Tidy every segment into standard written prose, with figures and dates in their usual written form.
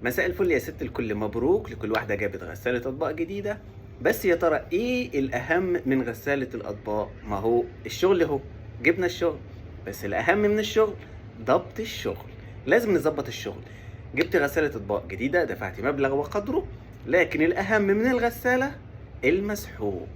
مساء الفل يا ست الكل، مبروك لكل واحدة جابت غسالة أطباق جديدة. بس يا ترى إيه الأهم من غسالة الأطباق؟ ما هو الشغل، هو جبنا الشغل، بس الأهم من الشغل ضبط الشغل. لازم نظبط الشغل. جبت غسالة أطباق جديدة، دفعت مبلغ وقدره، لكن الأهم من الغسالة المسحوق.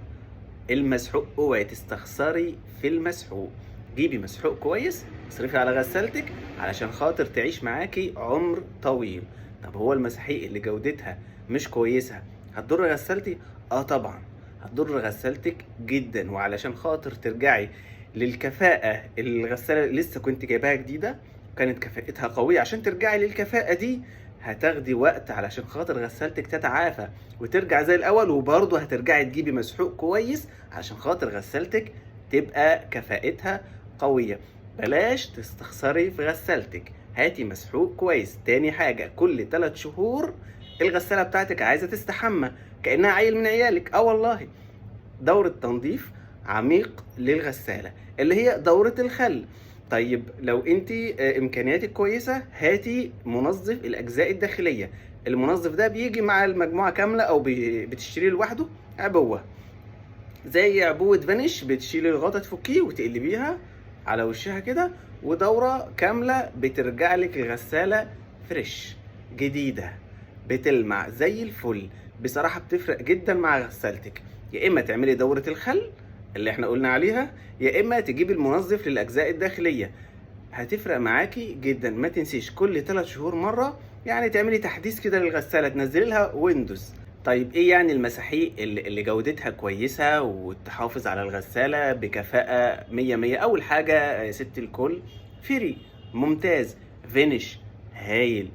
المسحوق، اوعي تستخسري في المسحوق. جيبي مسحوق كويس، اصرفي على غسالتك علشان خاطر تعيش معاكي عمر طويل. طب هو المساحيق اللي جودتها مش كويسة هتضر غسالتي؟ اه طبعا هتضر غسالتك جدا. وعلشان خاطر ترجعي للكفاءة، الغسالة اللي لسه كنت جايباها جديدة كانت كفاءتها قوية، عشان ترجعي للكفاءة دي هتاخدي وقت علشان خاطر غسالتك تتعافى وترجع زي الأول. وبرضه هترجعي تجيبي مسحوق كويس عشان خاطر غسالتك تبقى كفاءتها قوية. بلاش تستخسري في غسالتك، هاتي مسحوق كويس. تاني حاجة، كل 3 شهور الغسالة بتاعتك عايزة تستحمى كأنها عيل من عيالك. اه والله، دورة تنظيف عميق للغسالة اللي هي دورة الخل. طيب لو انت امكانياتك كويسة هاتي منظف الاجزاء الداخلية. المنظف ده بيجي مع المجموعة كاملة او بتشتريه لوحده عبوة، زي عبوة فانيش، بتشيلي الغطا تفكيه وتقلبيها على وشها كده، ودورة كاملة بترجع لك الغسالة fresh جديدة بتلمع زي الفل. بصراحة بتفرق جدا مع غسالتك. يا إما تعملي دورة الخل اللي احنا قلنا عليها، يا إما تجيبي المنظف للأجزاء الداخلية، هتفرق معاكي جدا. ما تنسيش كل 3 شهور مرة يعني تعملي تحديث كده للغسالة، تنزلي لها Windows. طيب ايه يعني المساحيق اللي جودتها كويسة وتحافظ على الغسالة بكفاءة 100 100؟ اول حاجة يا ست الكل، فيري ممتاز، فينيش هايل،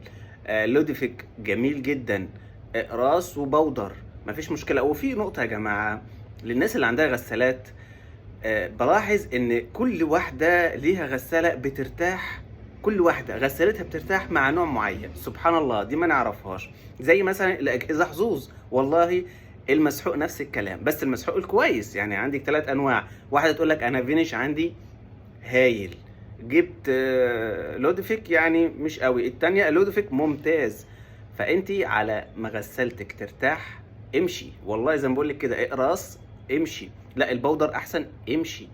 لودفيك جميل جدا، راس وبودر مفيش مشكلة. وفي نقطة يا جماعة للناس اللي عندها غسالات، بلاحظ ان كل واحدة ليها غسالة بترتاح، كل واحدة غسالتها بترتاح مع نوع معين، سبحان الله دي ما نعرفهاش. زي مثلا الأجهزة حظوظ، والله المسحوق نفس الكلام، بس المسحوق الكويس. يعني عندك 3 أنواع، واحدة تقول لك أنا فينيش عندي هايل، جبت لودفيك يعني مش قوي، التانية لودفيك ممتاز. فأنتي على ما غسالتك ترتاح امشي، والله زي ما بقول لك كده، اقراص امشي، لا البودر احسن امشي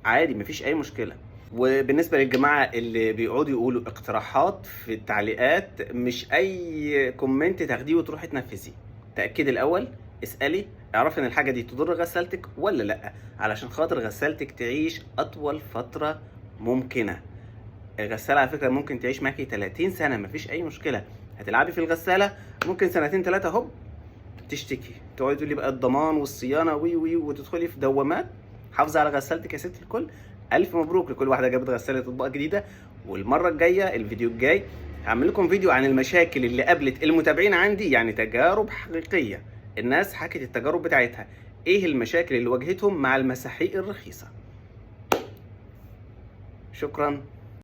عادي، مفيش اي مشكلة. وبالنسبة للجماعة اللي بيقعدوا يقولوا اقتراحات في التعليقات، مش اي comment تاخديه وتروحي تنفذيه. تاكدي الاول، اسالي، اعرفي ان الحاجة دي تضر غسالتك ولا لا، علشان خاطر غسالتك تعيش اطول فترة ممكنة. الغسالة على فكرة ممكن تعيش معاكي 30 سنة مفيش اي مشكلة. هتلعبي في الغسالة ممكن سنتين 3 هوب تشتكي، تقعدي تقولي بقى الضمان والصيانه وي وي، وتدخلي في دوامات. حافظي على غسالتك يا ست الكل. الف مبروك لكل واحدة جابت غسالة اطباق جديدة. والمرة الجاية الفيديو الجاي هعمل لكم فيديو عن المشاكل اللي قابلت المتابعين عندي، يعني تجارب حقيقية، الناس حكت التجارب بتاعتها، ايه المشاكل اللي واجهتهم مع المساحيق الرخيصة. شكرا.